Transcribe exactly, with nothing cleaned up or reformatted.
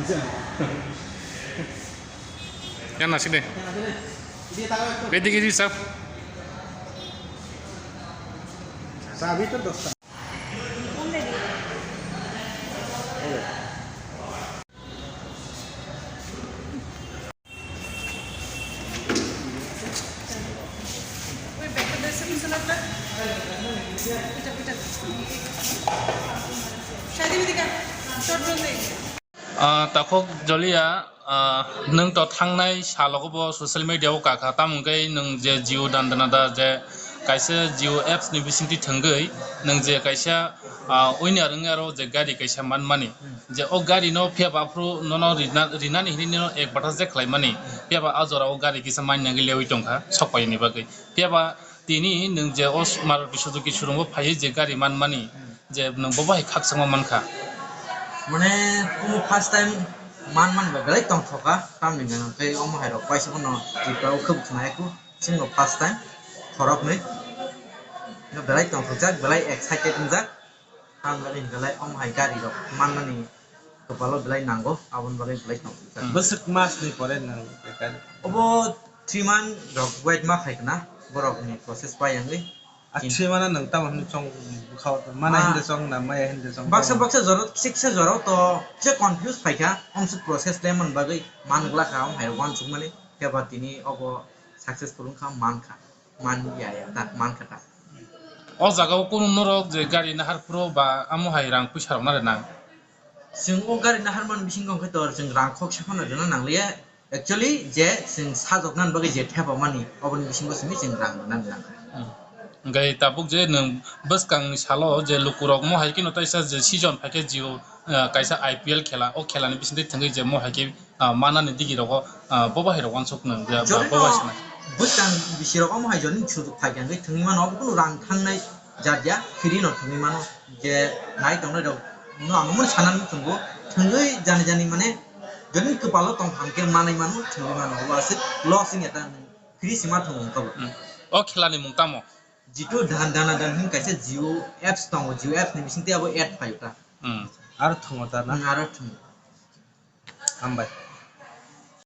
Yan nasik de. Ready, ready, sir. Ah, takhuk Jolia, ah, nwng to thangnai salogo bo social media o kakha, tamo hwnkhe nwng je Jio dan dana da je kaisa Jio apps ni bisingtwi thwngwi nwng je kaisa, ah, winner wngya aro je gari kaisa manmani, je o gari no phiya ba aphuru nono rina, rinani hinwi nono advertise je khlaimani, phiya ba a jora o gari kisa manya wngwi lewi tongkha sok paiyani bagwi, phiya ba tini nwng je o Maruti Suzuki showroom o phaiwi je gari manmani, je nwng bo bahai khakchangma mankha. Mane, omo first time man man ba belai tongthokha, tamni gana tei omo hai rok paisa phano Tripura o khub khna yakho, chwngno first time khoroknwi. No belai tongthokjak, belai excited wngjak. Tamni belai omo hai gari rok manmani kwpalo belai nango, aboni bagwi belai tongthokjak. Hmm. Bwswk mas ni pore nang bekar? Obo three month rok wait ma khai khna, borok ni process pai yangwi. Achi mana nang tamo hwnwi chong bwkha o to. Mana Ah. Hindi chong na, maya hindi chong Baksa tamo. Baksa jora, kisa kisa jora o to kisa confuse phaikha, ongsi process le man bagwi man glakha, ong hai uansukmani, khe ba tini obo successful wngkha, mankha, man ya ya ta, mankha ta. O jaga o kunu norok je gari nahar phuru ba amo hai rang puisa rok na rwnang? Chwng o gari naharmani bisingo hwnkhe to chwng rang khoksa phano rwna nangliya. Actually, je chwng sajoknani bagwi je thepamani, oboni bisingo simi chwng rang rwna nang. Hmm. Hwnkhe tabuk je nwng bwskangni salo je lukurok mo hai kheno taisa je season phaikhe Jio, ah, kaisa I P L khela, o khelani bisingtwi thwngwi je mo hai khe, ah, manani digirogo, ah, bo bahai rok uansuk nwng je ba Jodi bo no bai sanai. Bwskang bisirok omo hai joni sujuk phaikhe hwnkhe thwngwi mano, obo kunu rang thangnai jat ya, free no thwngwi mano, je nai tongnai rok no ang omo sanani thwngo, thwngwi jani jani mane jodi kwpalo tong hangkhe manai mano, thwngwi mano, obo aswk loss wngya ta, free sima thwngo wngkha bo. Hmm. O khelani mung tamo? Jitu dan dana dan hin kaisa Jio apps tongo, Jio apps ni bisingtwi abo ad phaio ta. Hmm. Aro thwngo ta na? Hmm, aro thwngo. Hambai.